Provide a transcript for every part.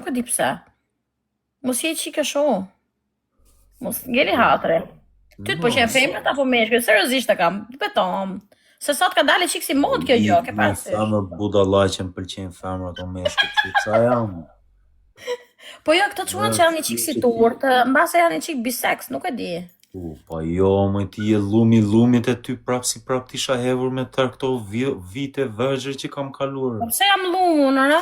Nuk e di pse. Mos je çikë kështu. Mos ngeli hatri. Ty të pëlqen femrat apo meshkujt? Seriozisht e kam, betohem. Se sot ka dalë çik si mod kjo gjë, ke parasysh. Femër budalla që më pëlqejnë femrat o meshkujt, si ca jam. Po jo, këto çuna që janë një çik si turtë, mbase janë një çik bisex, nuk e di. U, po jo, më ti je llumi llumit e ty prap si prap t'isha hedhur me tërë këto vite vërgjër që kam kaluar. Po pse jam llum unë, ora?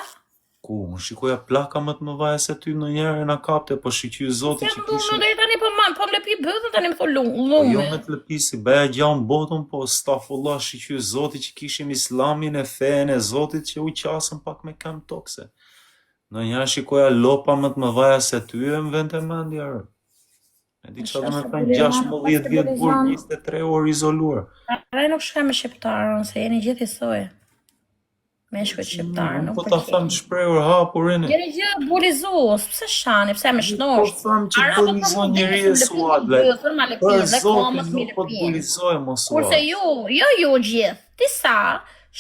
Ku, unë shikoja plaka më të mëdha se ty ndonjëherë e na kapte, po shyqyr Zotit që kishim. Unë deri tani po ma, po më lëpi bythën tani më thu lum, Po jo me të lëpi si bëja gjaun botën, po stafullah shyqyr Zotit që kishim Islamin e fenë e Zotit që u qasëm pak me këmbë tokë se. Ndonjëherë shikoja lopa më të mëdha se ty e më vente mendja. Rë. E di çfarë do të thënë 16 vjet burg 23 orë izoluar. Prandaj nuk shkoj me shqiptarën, se jeni gjithë njësoj. Meshkujt shqiptarë, nuk Po ta them shprehur hapur ene. Jeni gjithë bullizues, pse shani, pse më shnosh? Po them që bullizon njeri e suat, le. Për zotin nuk po të bullizoj mos suat. Kurse ju, jo ju gjithë, disa,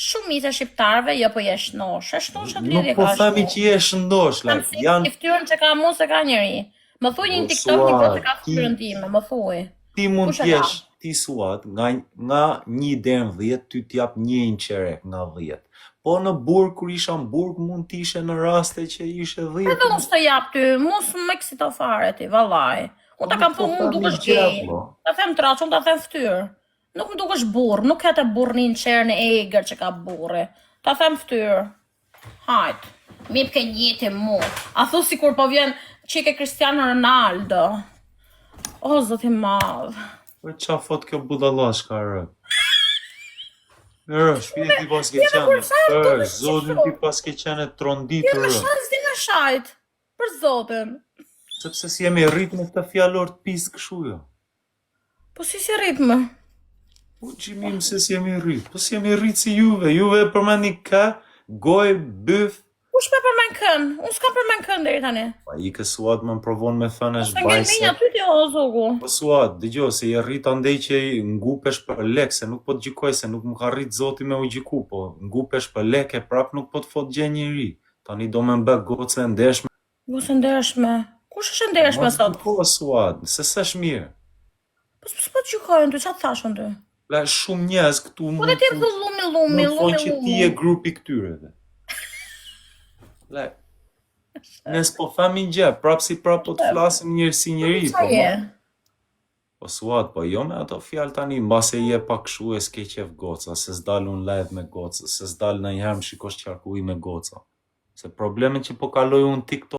shumica e shqiptarëve jo po je shnosh, e shnosh atë lidhje ka. Nuk po themi që je shëndosh, like, janë fytyrën që kam unë s'e ka njeri. Më thuaj një TikTok një goce ka fytyrën time, më thuaj. Ti mund të jesh ti Suad nga nga 1 deri në 10 ty të jap një e një çerek nga 10. Po në burg kur isha në burg mund të ishe në raste që ishe 10. Edhe unë s'të jap ty, mos më eksito fare ti, vallai. Unë ta kam thënë, mu dukesh gej. Ta them trash, unë ta them fytyrë. Nuk më dukesh burrë, nuk ke atë burrninë çerën e egër që ka burri. Ta them fytyrë. Hajt, mi pke njeti mu. A thu sikur po vjen çike Cristiano Ronaldo. O, zot i madh. Po ça fot kjo budallashka rë? Rë, shpije ti pas ke qenë. Për zotin ti pas ke qenë e tronditur rë. Jo, më s'di me shajt. Për zotin. Sepse si jemi rrit me këtë fjalor të pistë kështu jo. Po si s'je rrit më? Po qimim se si jemi rrit. Po si jemi rrit si juve. Juve e përmendni kë, goj, byth. Kush me përmend kën? Unë s'kam përmend kën deri tani. Pa i kë Suad më provon me thënë është bajse. Po s'e aty ti o zogu. Po Suad, dëgjo se je rrit andej që ngupesh për lek, se nuk po të gjykoj se nuk më ka rrit zoti me u gjyku, po ngupesh për lek e prap nuk po të fot gjë njeri. Tani do me më bë gocë e ndershme. Gocë e ndershme. Kush është e ndershme sot? Po Suad, se s'është mirë. Po s'po të gjykoj unë ty, çfarë thash unë ty? La shumë njerëz këtu Po dhe ti më thu llumi llumi, llumi llumi. që ti je grupi këtyre dhe. La Ne s'po themi gjë, prap si prap po të flasim njeri si njeri, po. po. Po Suad, po jo me ato fjalë tani, mbase je pak kshu e s'ke qef goca, se s'dal unë live me goca, se s'dal ndonjëherë më shikosh qarkullim me goca. Se problemet që po kaloj unë TikTok.